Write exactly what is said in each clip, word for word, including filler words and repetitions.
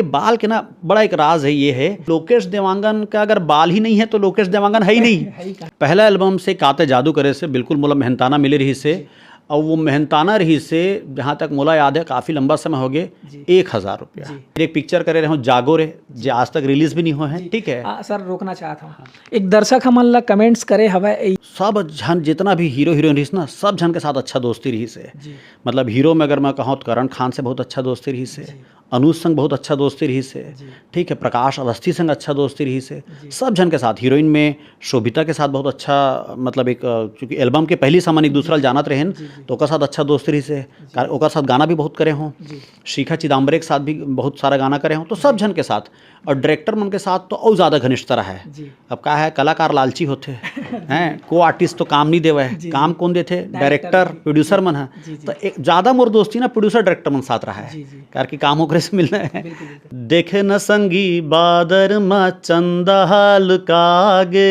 बाल के ना बड़ा एक राज है, ये है, लोकेश देवांगन का अगर बाल ही नहीं है तो लोकेश देवांगन है ही नहीं। है ही का। पहला एल्बम से का तैं जादू करे से बिल्कुल मोला मेहनताना मिले रहिस हे, और वो मेहनताना रहिस हे, जहाँ तक मोला याद है, काफ़ी लंबा समय हो गए, जी। एक हज़ार रुपया। जी। एक पिक्चर करे रहे हो, जागो रे, जे आज तक रिलीज भी नहीं हुआ है, जी। ठीक है। आ, सर, रोकना चाहता हूँ। हाँ। एक दर्शक हमन ला कमेंट्स करे हवय, ए- सब झन, जितना भी हीरो हीरोइन रहिस ना, सब झन के साथ अच्छा दोस्ती रहिस हे। जी। मतलब, हीरो में अगर मैं कहूँ, तो करण खान से बहुत अच्छा दोस्ती रहिस हे, जी। अनुज संग बहुत अच्छा दोस्ती रहिस हे, जी। ठीक है, प्रकाश अवस्थी संग अच्छा दोस्ती रहिस हे, जी। सब झन के साथ, हीरोइन में शोभिता के साथ बहुत अच्छा, मतलब, एक, अ, चूंकि एल्बम के पहली समय एक दूसरा ल जानत रहेन, जी, जी। तो ओकर साथ अच्छा दोस्ती रहिस हे, जी। का-, ओकर साथ गाना भी बहुत करे हों, जी। शिखा चिदाम्बरे के साथ भी बहुत सारा गाना करे हों, तो सब झन के साथ, और डायरेक्टर मन के साथ तो और ज़्यादा घनिष्ठता रहा है। जी। अब का है, कलाकार लालची होथे, हैं, को आर्टिस्ट तो काम नहीं देवे, जी, काम जी। कौन देथे? डायरेक्टर, डायरेक्टर, प्रोड्यूसर मन ह। जी, जी। तो एक, ज़्यादा मोर दोस्ती ना प्रोड्यूसर डायरेक्टर मन साथ रहा है, जी, जी। करके काम ओकरे से मिलना है। बिल्कुल, बिल्कुल। देखे न संगी बादर मा चंदा हाल कागे,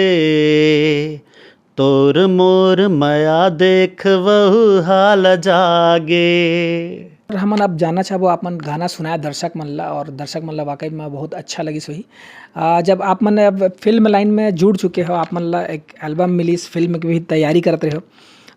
तोर मोर मया देख वहू हाल जागे। हमन अब जानना चाहबो, आप मन गाना सुनाए दर्शक मन ला, और दर्शक मन ला वाकई में बहुत अच्छा लगिस होही। आ, जब आप मन अब फिल्म लाइन में जुड़ चुके हो, आप मन ला एक एल्बम मिलिस, फिल्म की भी तैयारी करत रहे हो,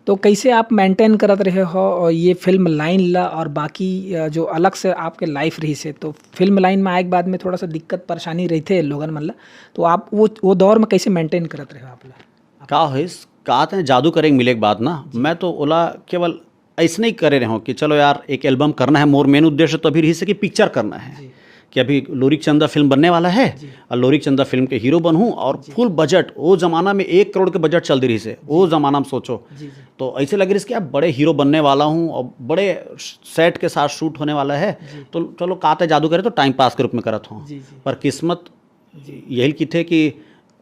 तो कैसे आप मेंटेन करत रहे हो और ये फिल्म लाइन ला, और बाकी, अ, जो अलग से आपके लाइफ रहिस हे, तो फिल्म लाइन में आए के बाद में थोड़ा सा दिक्कत परेशानी रहिथे लोगन मन ला, तो आप वो, वो दौर में कैसे मेंटेन करत रहे हो आप ला? का होइस, का तैं जादू करे मिले के बाद ना, जी। मैं तो ओला केवल ऐसने ही करे रहे हों कि चलो यार, एक एल्बम करना है, मोर मेन उद्देश्य तो अभी रहिस हे कि पिक्चर करना है, जी। कि अभी लोरिक चंदा फिल्म बनने वाला है, जी। और लोरिक चंदा फिल्म के हीरो बनहूँ, और जी। फुल बजट, वो जमाना में एक करोड़ के बजट चल दे रहिस हे, वो जी। जमाना में सोचो। जी, जी। तो ऐसे लग रहिस कि अब बड़े हीरो बनने वाला हूँ और बड़े सेट के साथ शूट होने वाला है, जी। तो चलो, का तैं जादू करे तो टाइम पास के रूप में करत हों। जी, जी। पर किस्मत जी। यही किथे कि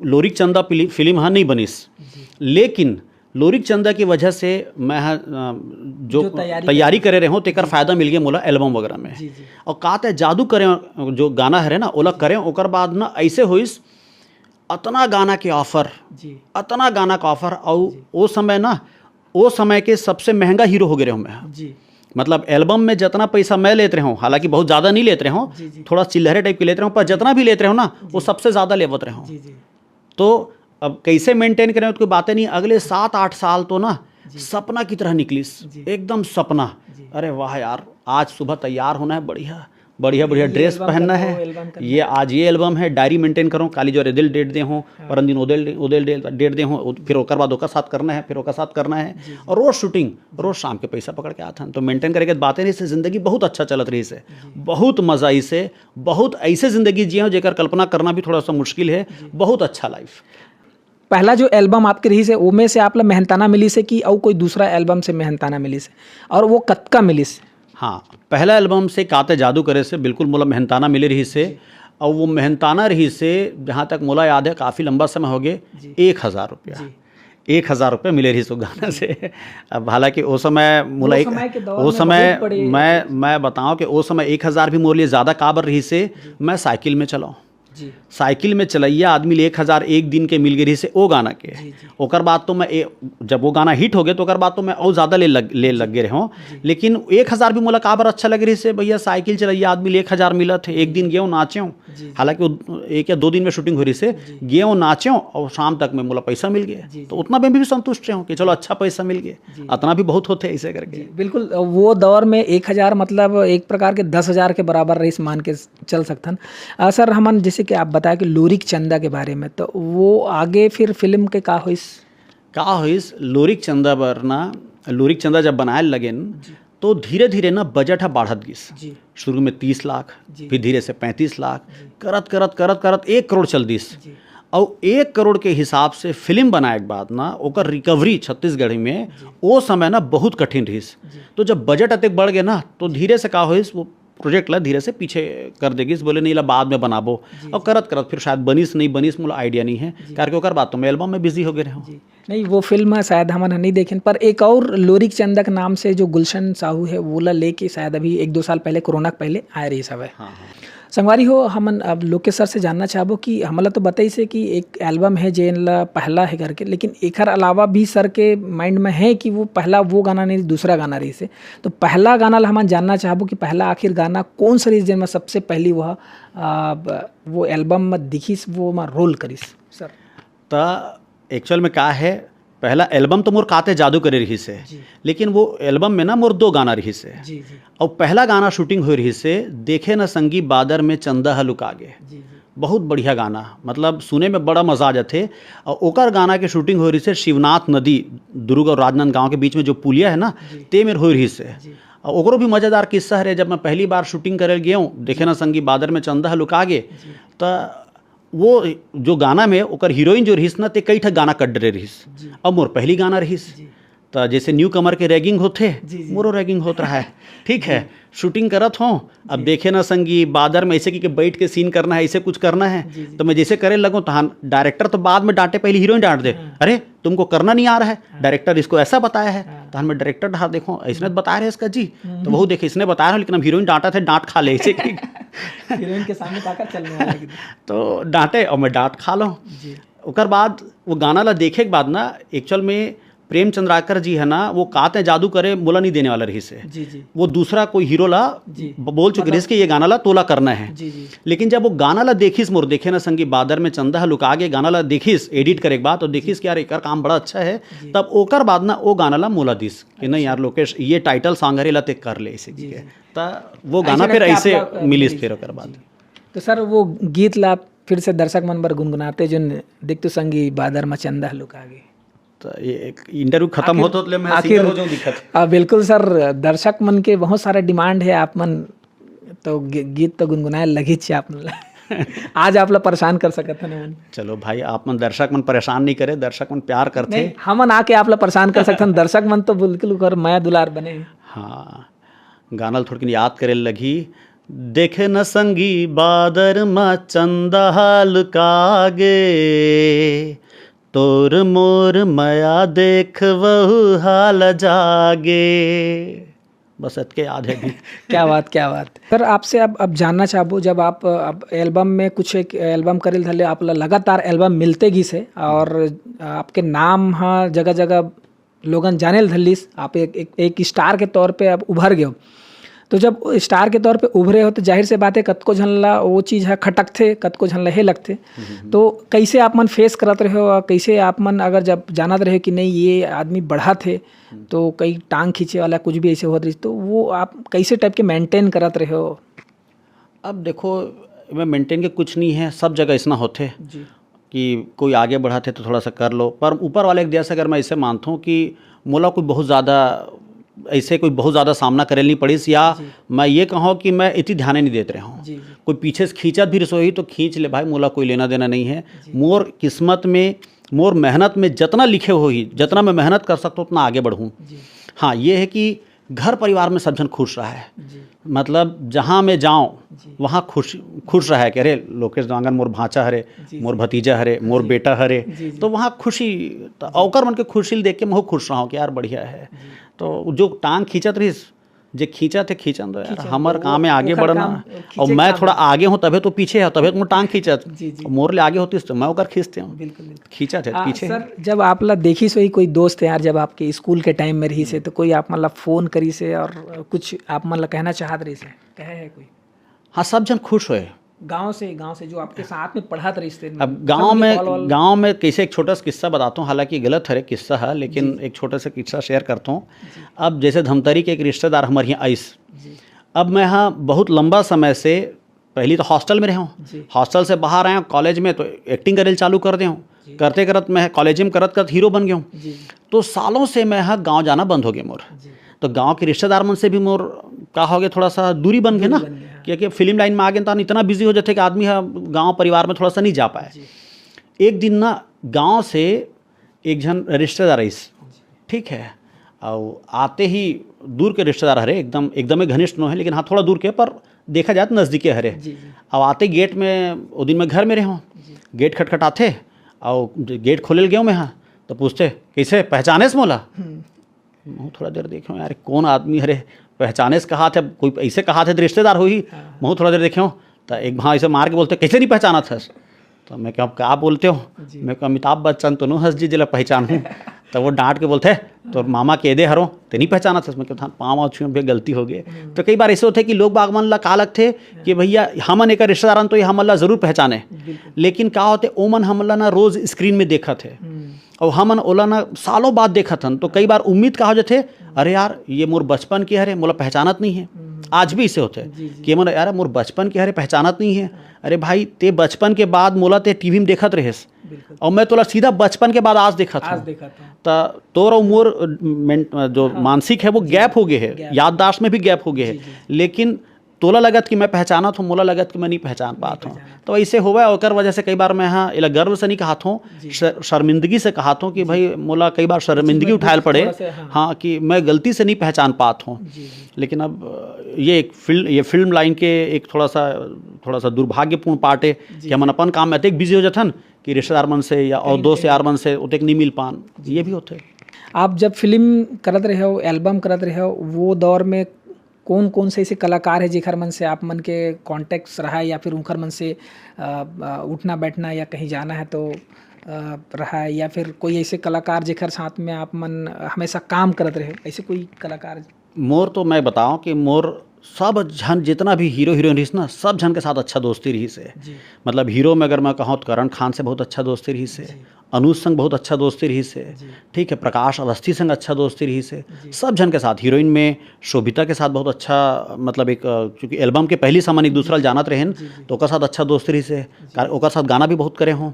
लोरिक चंदा पिली-, फिल्म ह नहीं बनिस, जी। लेकिन लोरिक चंदा की वजह से मैं ह, अ, जो जो तैयारी तैयारी करे रहे हों, तेकर जी। फायदा मिल गया मोला एल्बम वगैरह में। जी, जी। और का तैं जादू करे, जो गाना हरे ना, ओला करे, ओकर बाद ना ऐसे होइस, अतना गाना के ऑफर, जी। अतना गाना का ऑफर, और जी। ओ समय ना, ओ समय के सबसे महंगा हीरो हो गए रहे हों मैं। जी। मतलब, एल्बम में जितना पैसा मैं लेत रहे हों, हालांकि बहुत ज़्यादा नहीं लेत रहे हों, जी, जी। थोड़ा चिल्लहरे टाइप के लेत रहे हों, पर जितना भी लेत रहे हों ना, वो जी। सबसे ज़्यादा लेवत रहे हों। जी, जी। तो अब कैसे मेंटेन करें, तो कोई बातें नहीं। अगले सात आठ साल तो ना जी। सपना की तरह निकलिस, जी। एकदम सपना। जी। अरे वाह यार, आज सुबह तैयार होना है, बढ़िया, बढ़िया, बढ़िया ये ड्रेस एल्बम पहनना करना, है, वो एल्बम करना ये है। आज ये एल्बम है, डायरी मेंटेन करो, काली जो रे दिल डेट दे हो, हाँ। परन दिन ओदेल, ओदेल डेट, डेट दे हो, फिर ओकर बाद ओकर साथ करना है, फिर ओकर साथ करना है, जी, जी। और रोज शूटिंग, जी। रोज शाम के पैसा पकड़ के आथन, तो मेंटेन करे के बातें नहीं, इससे जिंदगी बहुत अच्छा चलत रहिस हे, जी। बहुत मजा आई से, बहुत ऐसे जिंदगी जिए हो जेकर कल्पना करना भी थोड़ा सा मुश्किल है, जी। बहुत अच्छा लाइफ। पहला जो एल्बम आपके रहिस हे, ओमे से आप ला मेहनताना मिलिस हे कि अउ कोई दूसरा एल्बम से मेहनताना मिलिस हे, और वो कतका मिलिस? हाँ, पहला एल्बम से का तैं जादू करे से बिल्कुल मोला मेहनताना मिले रहिस हे, जी। और वो मेहनताना रहिस हे, जहाँ तक मोला याद है, काफ़ी लंबा समय हो गए, जी। एक हज़ार रुपया। जी। एक हज़ार रुपया मिले रहिस वो गाना से। अब हालांकि ओ समय मोला वो एक, समय के दौर ओ में समय बहुत बड़े मैं, मैं बताऊं कि ओ समय एक हज़ार भी मोर लिए ज़्यादा काबर रहिस हे, जी। मैं साइकिल में चलाऊं। जी। साइकिल में चलैया आदमी ले एक हज़ार एक दिन के मिल गए रहिस हे ओ गाना के। जी, जी। ओकर बाद तो मैं ए-, जब वो गाना हिट हो गया, तो ओकर बाद तो मैं और ज़्यादा ले लग, ले जी। लग गए रहे हों। जी। लेकिन एक हज़ार भी मोला काबर अच्छा लग रहिस हे, भैया, साइकिल चलैया आदमी ले एक हज़ार मिलत हे, एक दिन गए नाचे हों, जी, जी। हालांकि वो एक या दो दिन में शूटिंग हो रहिस हे, जी। गेंव नाचेंव और शाम तक में मोला पैसा मिल गया। जी, तो जी। उतना में भी संतुष्ट रहे हों कि चलो, अच्छा पैसा मिल गया। जी। अतना भी बहुत होथे ऐसे करके। जी, बिल्कुल, वो दौर में एक हज़ार मतलब एक प्रकार के दस हज़ार के बराबर रहिस मान के चल सकथन। अ, सर, हमन जैसे कि आप बताए कि लोरिक चंदा के बारे में, तो वो आगे फिर फिल्म के का होइस? का होइस, लोरिक चंदा बर ना, लोरिक चंदा जब बनाए लगेन, जी। तो धीरे-धीरे ना बजट ह बाढ़त गिस। जी। शुरू में तीस लाख, जी। फिर धीरे से पैंतीस लाख, जी। करत, करत, करत, करत एक करोड़ चल दिस। जी। अउ एक करोड़ के हिसाब से फिल्म बनाए के बाद ना, ओकर रिकवरी छत्तीसगढ़ी में जी। ओ समय ना बहुत कठिन रहिस। जी। तो जब बजट अतेक बढ़ गए ना, तो धीरे से का होइस, वो प्रोजेक्ट ला धीरे से पीछे कर दे गिस, बोले, "नहीं, ला बाद में बनाबो।" जी, और जी। करत, करत फिर शायद बनिस, नहीं बनिस, मोला आइडिया नहीं है, जी। करके ओकर बाद तो मैं एल्बम में बिजी हो गए रहे हों। जी। नहीं, वो फिल्म शायद हमन ह नहीं देखेन, पर एक और लोरिक चंदा के नाम से जो गुलशन साहू है, वो ला लेके शायद अभी एक दो साल पहले, कोरोना के पहले आए रहिस हवय। हाँ, हाँ। संगवारी हो, हमन अब लोकेश सर से जानना चाहबो कि हमला तो बताइस हे कि एक एल्बम हे जेन ला पहला हे करके, लेकिन एखर अलावा भी सर के माइंड में हे कि वो पहला वो गाना नहीं, दूसरा गाना रहिस हे। तो पहला गाना ला हमन जानना चाहबो कि पहला आखिर गाना कौन सा रहिस जेन में सबसे पहली वह, आ, ब-, वो एल्बम में दिखिस, वो में रोल करिस सर। त एक्चुअल में का हे, पहला एल्बम तो मोर काते जादू करे रहिस हे, जी। लेकिन वो एल्बम में ना मोर दो गाना रहिस हे। जी, जी। और पहला गाना शूटिंग हुई रहिस हे, देखे न संगी बादर में चंदा ह लुका गे। जी, जी। बहुत बढ़िया गाना, मतलब सुने में बड़ा मजा आ जाथे। और ओकर गाना के शूटिंग हुई रहिस हे शिवनाथ नदी, दुर्ग और राजनांदगांव के बीच में जो पुलिया है ना, जी। ते मेर हुई रहिस हे। जी। और ओकरो भी मजेदार किस्सा हरे, जब मैं पहली बार शूटिंग करे गेहूँ, देखे ना संगी बादर में चंदा ह लुका गे, जी। त वो जो गाना में ओकर हीरोइन जो रहिस ना, ते कई ठा गाना कट डरे रहिस। जी। अब मोर पहली गाना रहिस, जी। त जैसे न्यू कमर के रैगिंग होथे, जी, जी। मोरो रैगिंग होत रहा है। ठीक है, शूटिंग करत हों, अब देखे ना संगी बादर में ऐसे कि, कि बैठ के सीन करना है, ऐसे कुछ करना है, जी, जी। तो मैं जैसे करे लगूँ, तहान डायरेक्टर तो बाद में डांटे, पहले हीरोइन डांट दे, हाँ। "अरे, तुमको करना नहीं आ रहा है, हाँ। डायरेक्टर इसको ऐसा बताया है।" हाँ। तहान मैं डायरेक्टर डांट देखो, "इसने तो बताया है इसका जी।" हम्म। तो वो देखे, "इसने बताया है, लेकिन हम हीरोइन डांटा थे, डांट खा ले इसे।" हीरोइन के सामने ताकत चलने वाला है। तो डांटे और मैं डांट खा लूँ। जी। ओकर बाद वो गाना ला देखे के बाद ना, एक्चुअल में प्रेम चंद्राकर जी है ना, वो काते जादू करे मोला नहीं देने वाला रहिस हे। जी, जी। वो दूसरा कोई हीरो ला जी। ब-, बोल चुके रहिस कि ये गाना ला तोला करना है। जी, जी। लेकिन जब वो गाना ला देखिस, मोर देखे ना संगी बादर में चंदा ह लुका गे गाना ला देखिस, एडिट करे के बाद, तो देखिस कि यार एकर काम बड़ा अच्छा है। जी। तब ओकर बाद ना वो गाना ला मोला दिस कि नहीं यार लोकेश, ये टाइटल सॉन्ग हरे, ला ते कर ले इसे, जी, ठीक है। जी। त वो ऐसे गाना फिर करके ऐसे आपका, अ, मिलिस रिलीज फिर हुआ। ओकर बाद। जी। तो सर, वो गीत ला फिर से दर्शक मन बर गुनगुनाते, जो न-, देख तो संगी बादर में चंदा ह लुका गे। तो ये एक इंटरव्यू खत्म आखिर, होत होत ले मैं आखिर, सिंगर हो जाऊं दिखत। आ, बिल्कुल सर, दर्शक मन के बहुत सारा डिमांड है, आप मन तो गी-, गीत तो गुनगुनाए लगिच हे आप मन ला। आज आप ला परेशान कर सकत हन हमन। चलो भाई, आप मन दर्शक मन परेशान नहीं करे, दर्शक मन प्यार करथे। नहीं, हमन आके आप ला परेशान कर सकथन, दर्शक मन तो बिल्कुल ओकर मया दुलार बने हे। हाँ, गाना ल थोड़किन याद करे लगही। देखे न संगी बादर म चंदा ह लुका गे, तोर मोर मया देख वहू हाल जागे। बस अतके याद है अभी। क्या बात, क्या बात। सर, आपसे अब, अब जानना चाहबो, जब आप, अब एल्बम में कुछ एक एल्बम करे ल धरले, आप ल-, लगातार एल्बम मिलते गिस हे और आपके नाम ह जगह-जगह लोगन जाने ल धरलिस, आप एक, एक, एक स्टार के तौर पे आप उभर गए हो। तो जब स्टार के तौर पे उभरे हो, तो जाहिर से बात है, कतको झन ला वो चीज़ ह खटकथे, कतको झन ला हे लगथे। तो कैसे आप मन फेस करत रहे हो और कैसे आप मन अगर जब जानत रहे हो कि नहीं, ये आदमी बढ़त हे, तो कई टांग खींचे वाला कुछ भी ऐसे होत रहिस, तो वो आप कैसे टाइप के मेंटेन करत रहे हो? अब देखो, मैं मेंटेन के कुछ नहीं है, सब जगह ऐसना होथे जी। कि कोई आगे बढ़त हे तो थोड़ा सा कर लो, पर ऊपर वाले के दया से अगर मैं ऐसे मानता हूँ कि मोला कोई बहुत ज़्यादा ऐसे कोई बहुत ज़्यादा सामना करे नहीं पड़िस, या जी। मैं ये कहूँ कि मैं इतनी ध्यान नहीं देते रहे हूँ। जी, जी। कोई पीछे से खींचत भी रसोई तो खींच ले भाई, मोला कोई लेना देना नहीं है। जी। मोर किस्मत में, मोर मेहनत में जितना लिखे होही, जितना मैं मेहनत कर सकता हूँ उतना आगे बढ़ूँ। जी। हाँ, ये है कि घर परिवार में सब जन खुश रहा है। जी। मतलब जहाँ मैं जाऊँ जी। वहाँ खुश, खुश रहा है कि अरे लोकेश देवांगन मोर भांचा हरे, जी, मोर जी। भतीजा हरे, मोर जी। बेटा हरे। जी, जी। तो वहाँ खुशी, तो ओकर मन के खुशी ल देख के मैं खुश रहा हूँ कि यार बढ़िया है। जी। तो जो टांग खींचत रहिस, जे खींचत हे खींचन दो यार, खींचन हमर दो, काम में आगे ओकर बढ़ना। काम, और खींचे मैं काम थोड़ा है। आगे हूँ तभे तो पीछे है, तभे तो मोर टांग खींचत। जी, जी। मोर ले आगे होतिस तो मैं ओकर खींचते हूँ। बिल्कुल, बिल्कुल। खींचत हे आ, पीछे। सर, जब आप ला देखिस होही कोई दोस्त यार, जब आपके स्कूल के टाइम में रहिस हे, तो कोई आप मन ला फोन करिस हे और कुछ आप मन ला कहना चाहत रहिस हे, कहे हे कोई? हाँ, सब जन खुश होए। गांव से, गांव से जो आपके साथ में पढ़त रहिस हे, अब गांव में, गांव में कैसे एक छोटा सा किस्सा बताता हूँ, हालांकि गलत हरे किस्सा है, लेकिन एक छोटा सा किस्सा शेयर करता हूँ। अब जैसे धमतरी के एक रिश्तेदार हमारे यहाँ आइस। जी। अब मैं हाँ बहुत लंबा समय से, पहली तो हॉस्टल में रहे हूँ, जी। हॉस्टल से बाहर आया हूँ, कॉलेज में तो एक्टिंग करे चालू कर दे हूँ। जी। करते करत मैं कॉलेज में करत करत हीरो बन गया हूँ। जी। तो सालों से मैं हाँ गाँव जाना बंद हो गया मोर। जी। तो गाँव के रिश्तेदार मन से भी मोर का हो गया, थोड़ा सा दूरी बन गया ना, बन गया, हाँ। क्योंकि फिल्म लाइन में आ गए तो इतना बिजी हो जाते कि आदमी हाँ गाँव परिवार में थोड़ा सा नहीं जा पाए। जी। एक दिन ना गाँव से एक झन रिश्तेदार आइस, ठीक है, और आते ही दूर के रिश्तेदार हरे, एकदम, एकदम ही घनिष्ठ नो है, लेकिन हाँ थोड़ा दूर के, पर देखा जाए तो नजदीके हरे। जी, जी। अब आते गेट में, वो दिन मैं घर में रहे हूँ, जी। गेट खटखटाथे और गेट खोले ल गए मैं हाँ, तो पूछते, "कैसे पहचानेस मोला?" हम्म। महूँ थोड़ा देर देखे हूँ, "यार कौन आदमी हरे, पहचानेस कहाथे, कोई ऐसे कहाथे तो रिश्तेदार होही।" हाँ। महूँ थोड़ा देर देखे हूँ, तो एक भाई ऐसे मार के बोलते, "कैसे नहीं पहचानत हस?" तो मैं कहा, "आप का बोलते हो?" मैं कहा, "अमिताभ बच्चन तो नो हस जी, जेला पहचानहूँ।" तो वो डांट के बोलते, "तोर मामा के दे हरो, ते नहीं पहचानत हस।" मैं कहा, "पाँव छुए भैया, गलती हो गई।" तो कई बार ऐसे होते कि लोग बाग मन ला का लगथे कि भैया, हमन एक रिश्तेदारन तो ये हमन ला जरूर पहचाने, लेकिन का होते, ओमन हमन ला ना रोज स्क्रीन में देखत हे, और हमन ओला ना सालों बाद देखत हन, तो कई बार उम्मीद का हो जाथे, "अरे यार, ये मोर बचपन के हरे, मोला पहचानत नहीं है।" आज भी इसे होथे कि मन, "यार, मोर बचपन के हरे, पहचानत नहीं है।" अरे भाई, ते बचपन के बाद मोला ते टीवी में देखत रहेस, और मैं तोला सीधा बचपन के बाद आज देखत हूँ। त तोर और मोर, अ, मेन-, अ, जो मानसिक है, वो गैप हो गए है, याददाश्त में भी गैप हो गए है। लेकिन तोला लगत कि मैं पहचानत हूँ, मोला लगत कि मैं नहीं पहचान पात हूँ। तो ऐसे होवे, ओकर वजह से कई बार मैं, हाँ, एला गर्व से नहीं कहत हूँ, शर-, शर्मिंदगी से कहत हूँ कि भाई, मोला कई बार शर्मिंदगी उठायल पड़े, हाँ, कि मैं गलती से नहीं पहचान पात हूँ। लेकिन अब, अ, ये एक फील्ड, ये फिल्म लाइन के एक थोड़ा सा, थोड़ा सा दुर्भाग्यपूर्ण पार्ट है कि हमन अपन काम में अतेक बिजी हो जाथन कि रिश्तेदार मन से या और दोस्त यार मन से ओतेक नहीं मिल पान, ये भी होथे। आप जब फिल्म करत रहे हो, एल्बम करत रहे हो, वो दौर में कौन-कौन से ऐसे कलाकार है जेखर मन से आप मन के कॉन्टैक्ट्स रहा है, या फिर उनखर मन से, अ, अ, उठना बैठना या कहीं जाना है तो, अ, रहा है, या फिर कोई ऐसे कलाकार जेखर साथ में आप मन हमेशा काम करत रहे हो, ऐसे कोई कलाकार? मोर तो मैं बताऊं कि मोर सब झन जितना भी हीरो हीरोइन रहिस ना, सब झन के साथ अच्छा दोस्ती रहिस हे। मतलब हीरो में अगर मैं कहूँ तो करण खान से बहुत अच्छा दोस्ती रहिस हे, अनुज संग बहुत अच्छा दोस्ती रहिस हे, ठीक है, प्रकाश अवस्थी संग अच्छा दोस्ती रहिस हे, सब झन के साथ। हीरोइन में शोभिता के साथ बहुत अच्छा, मतलब एक, अ, चूंकि एल्बम के पहली से हमन एक दूसरा ल जानत रहेन, तो ओकर साथ अच्छा दोस्ती रहिस हे, कार-, ओकर साथ गाना भी बहुत करे हों।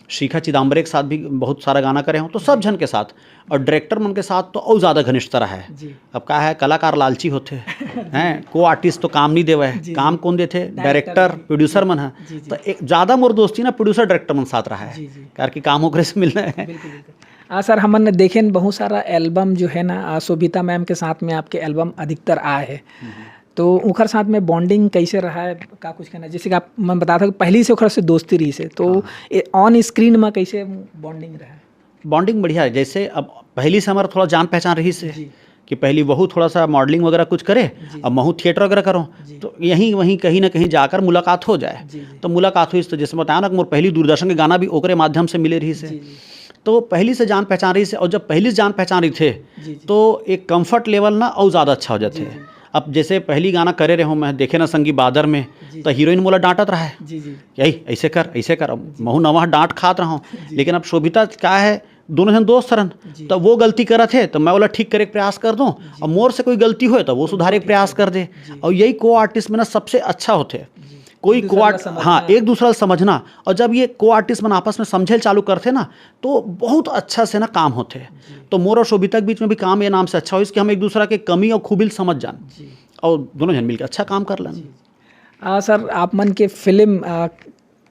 शिखा चिदाम्बरे के साथ भी बहुत सारा गाना करे हों, तो सब झन के साथ। और डायरेक्टर मन के साथ तो और ज्यादा घनिष्ठता रहा है। अब का है, कलाकार लालची होथे, हैं, को आर्टिस्ट तो काम नहीं देवे, काम कौन देथे? डायरेक्टर, प्रोड्यूसर मन ह। तो एक ज्यादा मोर दोस्ती ना प्रोड्यूसर डायरेक्टर मन साथ रहा है, कार के काम ओकरे से मिलना है। हाँ सर, हमन देखेन बहुत सारा एल्बम जो है ना, आ, शोभिता मैम के साथ में आपके एल्बम अधिकतर आए है, तो ओकर साथ में बॉन्डिंग कैसे रहा है, का कुछ कहना? जैसे कि आप मन बता था कि पहली से ओकर से दोस्ती रहिस हे, तो ऑन स्क्रीन में कैसे बॉन्डिंग रहा है? बॉन्डिंग बढ़िया है। जैसे अब पहली से हमारा थोड़ा जान पहचान रहिस हे कि पहली वहू थोड़ा सा मॉडलिंग वगैरह कुछ करे, अब महू थिएटर वगैरह करो, तो यहीं वहीं कहीं ना कहीं जाकर मुलाकात हो जाए। तो मुलाकात हुई, तो जैसे बताया ना कि मोर पहली दूरदर्शन के गाना भी ओकरे माध्यम से मिले रहिस हे। तो पहली से जान पहचान रहिस हे, और जब पहली से जान पहचान रहिथे, तो एक कंफर्ट लेवल ना और ज्यादा अच्छा हो जाथे। अब जैसे पहली गाना करे रहे हों मैं, देखे ना संगी बादर में, तो हीरोइन मोला डांटत रहा है, "यही ऐसे कर, ऐसे कर।" अब महू नवा डांट खात रहा हूँ, लेकिन अब शोभिता क्या है, दोनों जन दोस्त हरन, तो वो गलती करत हे तो मैं ओला ठीक करे के प्रयास कर दूं, और मोर से कोई गलती होए तो वो सुधारे के प्रयास कर दे। और यही को आर्टिस्ट में ना सबसे अच्छा होथे। कोई को आर्ट, हाँ, एक दूसरा ला समझना। और जब ये को आर्टिस्ट मन आपस में समझे ल चालू करथे ना, तो बहुत अच्छा से ना काम होथे। तो मोर और शोभिता के बीच में भी काम ये नाम से अच्छा होइस कि हम एक दूसरा के कमी और खूबी ल समझ जान, और दोनों जन मिलके अच्छा काम कर लेन। आ, सर, आप मन के फिल्म, आ,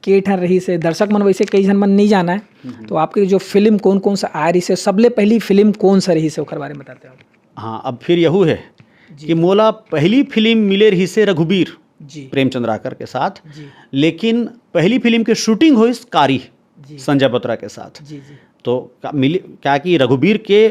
के ठन रहिस हे, दर्शक मन वैसे कई झन मन नहीं जाना है, तो आपके जो फिल्म कौन कौन सा आए रहिस हे, सबले पहली फिल्म कौन सा रहिस हे, ओकर बारे में बताते हो? हाँ, अब फिर यहू है कि मोला पहली फिल्म मिले रहिस हे रघुबीर, प्रेमचंद राकर के साथ, लेकिन पहली फिल्म के शूटिंग होइस कारी, संजय बत्रा के साथ। तो का, मिली, क्या कि रघुबीर के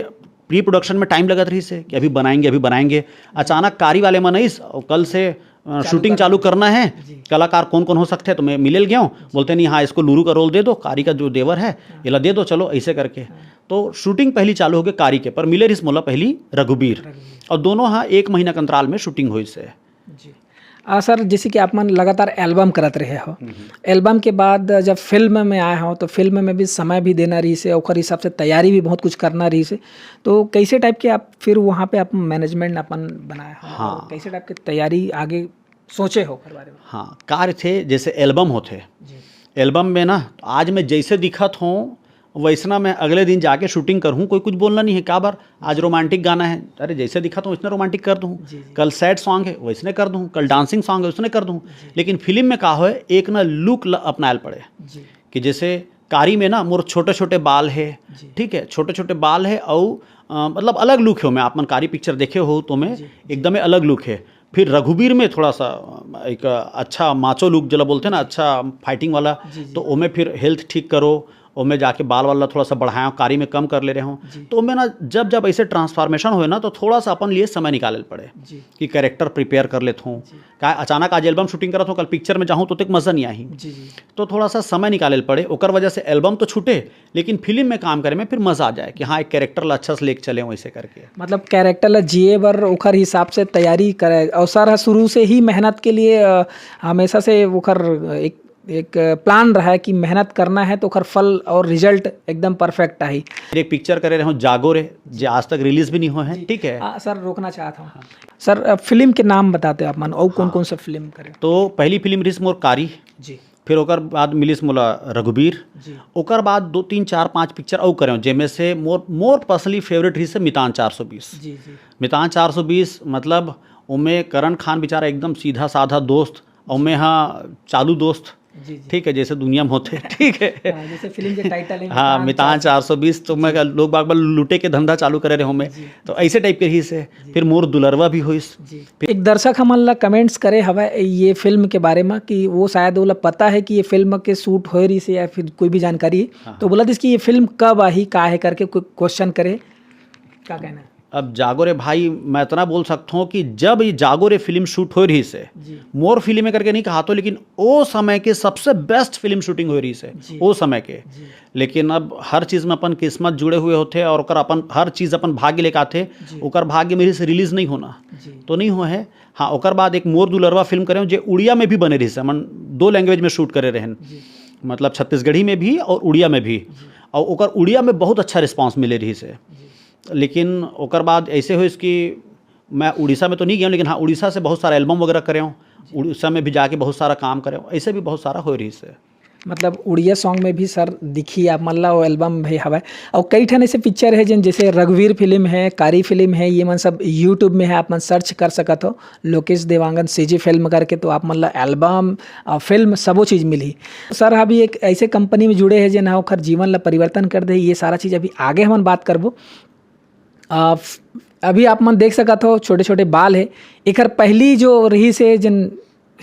प्री प्रोडक्शन में टाइम लगत रहिस हे कि अभी बनाएंगे, अभी बनाएंगे। अचानक कारी वाले मन आइस और कल से, अ, शूटिंग चालू करना है, कलाकार कौन कौन हो सकते हैं, तो मैं मिले ल गया हूँ। बोलते, "नहीं, हाँ, इसको लूरू का रोल दे दो, कारी का जो देवर है, एला दे दो, चलो," ऐसे करके। तो शूटिंग पहली चालू हो गई कारी के, पर मिले रहिस मोला पहली रघुबीर। और दोनों, हाँ, एक महीना के अंतराल में शूटिंग होइस हे। आ, सर, जैसे कि आप मन लगातार एल्बम करत रहे हो, एल्बम के बाद जब फिल्म में आए हो, तो फिल्म में भी समय भी देना रहिस हे, ओकर हिसाब से तैयारी भी बहुत कुछ करना रहिस हे। तो कैसे टाइप के आप फिर वहाँ पे आप मैनेजमेंट अपन बनाए हो? हाँ। और कैसे टाइप के तैयारी आगे सोचे हो ओकर बारे में? हाँ, कार्य थे, जैसे एल्बम होथे, एल्बम में ना आज मैं जैसे दिखत हूँ, वैसना मैं अगले दिन जाके शूटिंग करहूँ, कोई कुछ बोलना नहीं है। काबर? आज रोमांटिक गाना है, अरे, जैसे दिखत हूँ वैसने रोमांटिक कर दूँ। कल सैड सॉन्ग है, वैसने कर दूँ। कल डांसिंग सॉन्ग है, वैसने कर दूँ। लेकिन फिल्म में का होए, एक ना लुक अपनायल पड़े कि जैसे कारी में ना मोर छोटे छोटे बाल है, ठीक है, छोटे छोटे बाल है, और, अ, मतलब, अलग लुक है। मैं, आप मन कारी पिक्चर देखे हो तो मैं एकदम अलग लुक है। फिर रघुबीर में थोड़ा सा, अ, एक अच्छा माचो लुक जेला बोलते हैं ना, अच्छा फाइटिंग वाला, तो ओमे फिर हेल्थ ठीक करो, ओमे जाके बाल वाल ला थोड़ा सा बढ़ाया, कारी में कम कर ले रहे हूँ। जी। तो ओमे ना जब जब ऐसे ट्रांसफॉर्मेशन होए ना, तो थोड़ा सा अपन लिए समय निकाले पड़े जी कि कैरेक्टर प्रिपेयर कर लेत हूँ। जी। का अचानक आज एल्बम शूटिंग करत हूँ, कल पिक्चर में जाहूँ तो तक मज़ा नहीं आही। जी जी। तो थोड़ा सा समय निकाले पड़े, ओकर वजह से एल्बम तो छूटे, लेकिन फिल्म में काम करे में फिर मज़ा आ जाए कि हाँ, एक कैरेक्टर ला अच्छा से लेके चले हों, ऐसे करके। मतलब कैरेक्टर ला जिए बर ओखर हिसाब से तैयारी करे, और सर ह शुरू से ही मेहनत के लिए अ, हमेशा से ओखर एक एक प्लान रहा है कि मेहनत करना है तो ओखर फल और रिजल्ट एकदम परफेक्ट आही। फिर एक पिक्चर करे रहे हूँ, जागो रे, जे आज तक रिलीज भी नहीं हुए हैं। ठीक है। आ, सर, रोकना चाहता हूँ। सर, अ, फिल्म के नाम बताते आप मन, और कौन कौन सा फिल्म करे? तो पहली फिल्म रहिस मोर कारी, जी फिर ओकर बाद मिलिस मोला रघुबीर। जी ओकर बाद दो, तीन, चार, पाँच पिक्चर अउ करे हूँ, जेमे से मोर मोर पर्सनली फेवरेट रहिस मितान चार सौ बीस। जी जी। मितान चार सौ बीस, मतलब, ओमे करण खान बेचारा एकदम सीधा साधा दोस्त, ओमे हाँ, चालू दोस्त। जी जी। ठीक है, जैसे दुनिया में होते। ठीक है। हाँ, जैसे फिल्म के टाइटल है हाँ, मितान चार सौ बीस, तो मैं लोग बाग बार लूटे के धंधा चालू करे रहे हूँ मैं। जी। तो ऐसे टाइप के रहिस है। फिर मोर दुलरवा भी होइस। जी। एक दर्शक हमन ला कमेंट्स करे हवय ये फिल्म के बारे में कि वो शायद ओला पता है कि ये फिल्म के शूट होए रहिस है या फिर कोई भी जानकारी। हाँ। तो बोला दिस कि ये फिल्म कब आही, का है करके क्वेश्चन करे, का कहना है? अब जागो रे भाई, मैं इतना बोल सकता हूँ कि जब ये जागो रे फिल्म शूट हो रहिस है, जी मोर फिल्म है करके नहीं कहा तो, लेकिन ओ समय के सबसे बेस्ट फिल्म शूटिंग हो रहिस है। जी। ओ समय के। जी लेकिन अब हर चीज़ में अपन किस्मत जुड़े हुए होते और ओकर अपन हर चीज़ अपन भाग्य लेके आते। जी। ओकर भाग्य में से रिलीज नहीं होना, जी तो नहीं हुआ है। हाँ, ओकर बाद एक मोर दुलरवा फिल्म करे हूँ, जे उड़िया में भी बने रहिस है। हमन दो लैंग्वेज में शूट करे रहन, जी मतलब छत्तीसगढ़ी में भी और उड़िया में भी। और ओकर उड़िया में बहुत अच्छा रिस्पांस मिले रहिस है। जी लेकिन ओकर बाद ऐसे होइस कि मैं उड़ीसा में तो नहीं गया हूँ, लेकिन हाँ, उड़ीसा से बहुत सारा एल्बम वगैरह करे हूँ, उड़ीसा में भी जाके बहुत सारा काम करे हूँ, ऐसे भी बहुत सारा हो रहिस है। मतलब उड़िया सॉन्ग में भी सर दिखी आप मन ला, वो एल्बम भी हवय। और कई ठन ऐसे पिक्चर है जिन, जैसे रघुवीर फिल्म है, कारी फिल्म है, ये मन सब यूट्यूब में है, आप मन सर्च कर सकत हो लोकेश देवांगन सीजी फिल्म करके, तो आप मन ला एल्बम और फिल्म सबो चीज़ मिलही। सर अभी एक ऐसे कंपनी में जुड़े हैं जिन ह ओखर जीवन ला परिवर्तन कर दे, ये सारा चीज़ अभी आगे हमन बात करबो। आ, फ- अभी आप मन देख सकत हो छोटे छोटे बाल है। एकर पहली जो रहिस है, जिन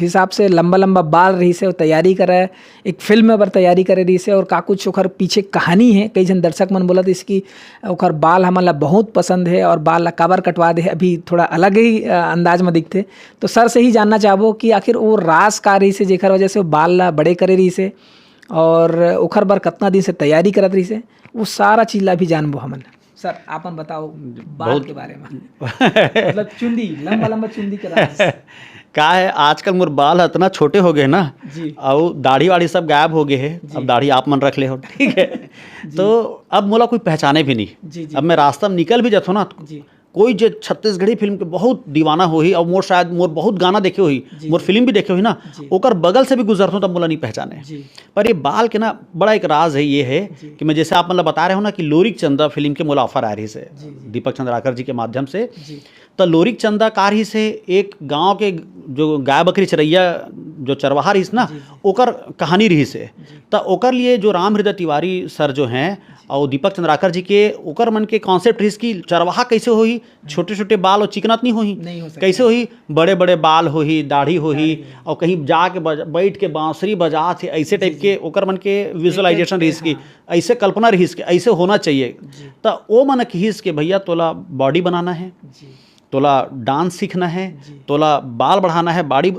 हिसाब से लंबा लंबा बाल रहिस है, वो तैयारी करे, एक फिल्म बर तैयारी करे रहिस है, और का कुछ ओखर पीछे कहानी है। कई झन दर्शक मन बोलत इसकी ओखर बाल हमन ला बहुत पसंद है और बाल ला काबर कटवा दे है, अभी थोड़ा अलग ही अ, अंदाज में दिखते। तो सर से ही जानना चाहबो कि आखिर वो राज का रहिस है जेकर वजह से वो बाल ला बड़े करे रहिस है और ओखर बर कतना दिन से तैयारी करत रहिस है, वो सारा चीज ला भी जानबो हमन। सर, आपन बताओ बाल बहुत- के बारे में। मतलब चुंदी, लंबा लंबा चुंदी के राज। का है, आजकल मोर बाल इतना छोटे हो गए ना, जी। और दाढ़ी वाढ़ी सब गायब हो गए है। जी। अब दाढ़ी आप मन रख ले हो, ठीक है। तो अब मोला कोई पहचाने भी नहीं। जी, जी। अब मैं रास्ता में निकल भी जाता हूँ ना, जी। कोई जो छत्तीसगढ़ी फिल्म के बहुत दीवाना होही और मोर शायद मोर बहुत गाना देखे होही, जी, मोर जी। फिल्म भी देखे होही ना, जी। ओकर बगल से भी गुजरता हूँ तब मोला नहीं पहचाने। जी। पर ये बाल के ना बड़ा एक राज है, ये है जी। कि मैं जैसे आप मतलब बता रहे हो ना कि लोरिक चंदा फिल्म के मोला ऑफर आ रहिस है, जी, जी। दीपक चंद्राकर जी के माध्यम से। जी। तो लोरिक चंदा का रहिस है, एक गांव के जो गाय बकरी चरैया जो चरवाहा रहिस ना, जी, जी। ओकर कहानी रहिस है। जी। तो ओकर लिए जो राम हृदय तिवारी सर जो हैं और दीपक चंद्राकर जी के, ओकर मन के कॉन्सेप्ट रहिस कि चरवाहा कैसे होही, छोटे छोटे बाल और चिकनात नहीं होही, नहीं हो सकता। कैसे होही, बड़े बड़े बाल होही, दाढ़ी होही, दाढ़ी होही। और कहीं जाके बज, बैठ के बांसुरी बजात है, ऐसे टाइप के ओकर मन के विजुअलाइजेशन रहिस कि हाँ। ऐसे कल्पना रहिस कि ऐसे होना चाहिए। जी। तो वो मन कहिस कि भैया, तोला बॉडी बनाना है, जी। तोला डांस सीखना है, जी। तोला बाल बढ़ाना है, बॉडी, अ,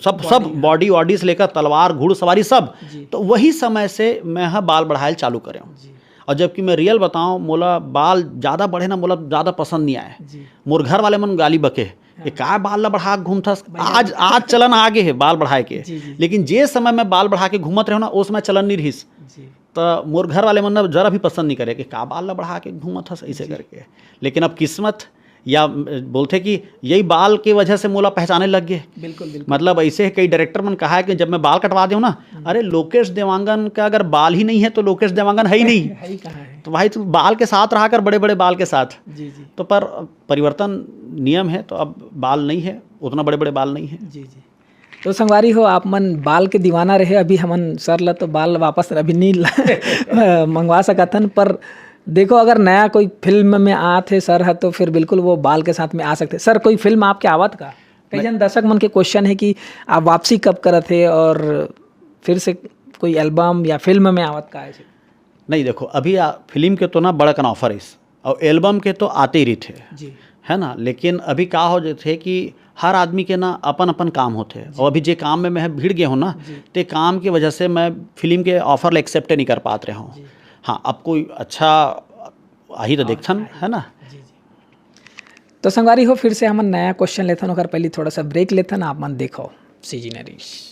सब सब बॉडी वॉडी से लेकर तलवार घुड़सवारी सब। जी। तो वही समय से मैं हा बाल बढ़ायल चालू करे हूँ। जी। और जबकि मैं रियल बताऊँ, मोला बाल ज़्यादा बढ़े ना, मोला ज़्यादा पसंद नहीं आए। जी। मोर घर वाले मन गाली बके, "ये का बाल ला बढ़ा के घूमथस?" आज आज चलन आगे है बाल बढ़ाए के, जी, जी। लेकिन जे समय मैं बाल बढ़ा के घूमत रहे ना, उस समय चलन नहीं रहिस। जी। तो मोर घर वाले मन ना जरा भी पसंद नहीं करे कि का बाल ला बढ़ा के घूमत हस ऐसे करके। लेकिन अब किस्मत या बोलते कि यही बाल के वजह से मोला पहचाने लग गए। बिल्कुल, बिल्कुल। मतलब ऐसे कई डायरेक्टर मन कहा है कि जब मैं बाल कटवा दूँ ना, "अरे, लोकेश देवांगन का अगर बाल ही नहीं है तो लोकेश देवांगन है ही नहीं।" है ही कहाँ है? तो भाई, तू बाल के साथ रहा कर, बड़े बड़े बाल के साथ। जी, जी। तो पर परिवर्तन नियम है, तो अब बाल नहीं है, उतना बड़े बड़े बाल नहीं है। जी, जी। तो संगवारी हो, आप मन बाल के दीवाना रहे, अभी हमन सर ला तो बाल वापस अभी नहीं ला- मंगवा सकत हन, पर देखो, अगर नया कोई फिल्म में आत है सर ह, तो फिर बिल्कुल वो बाल के साथ में आ सकते। सर, कोई फिल्म आपके आवत का? कई जन दर्शक मन के क्वेश्चन है कि आप वापसी कब करत है और फिर से कोई एल्बम या फिल्म में आवत का है? नहीं, देखो, अभी आ, फिल्म के तो ना बड़ा कन ऑफर आइस, और एल्बम के तो आते ही रहिथे, जी। है ना। लेकिन अभी का हो जाथे कि हर आदमी के ना अपन अपन काम होथे, और अभी जे काम में मैं भिड़ गया हूँ ना, जी। ते काम की वजह से मैं फिल्म के ऑफर ला एक्सेप्ट नहीं कर पात रहा हूँ। हाँ, अब कोई अच्छा आही तो देखथन, है ना। जी जी। तो संगवारी हो, फिर से हमन नया क्वेश्चन लेथन, ओकर पहले थोड़ा सा ब्रेक लेथन। आप मन देखो सीजी नरेश।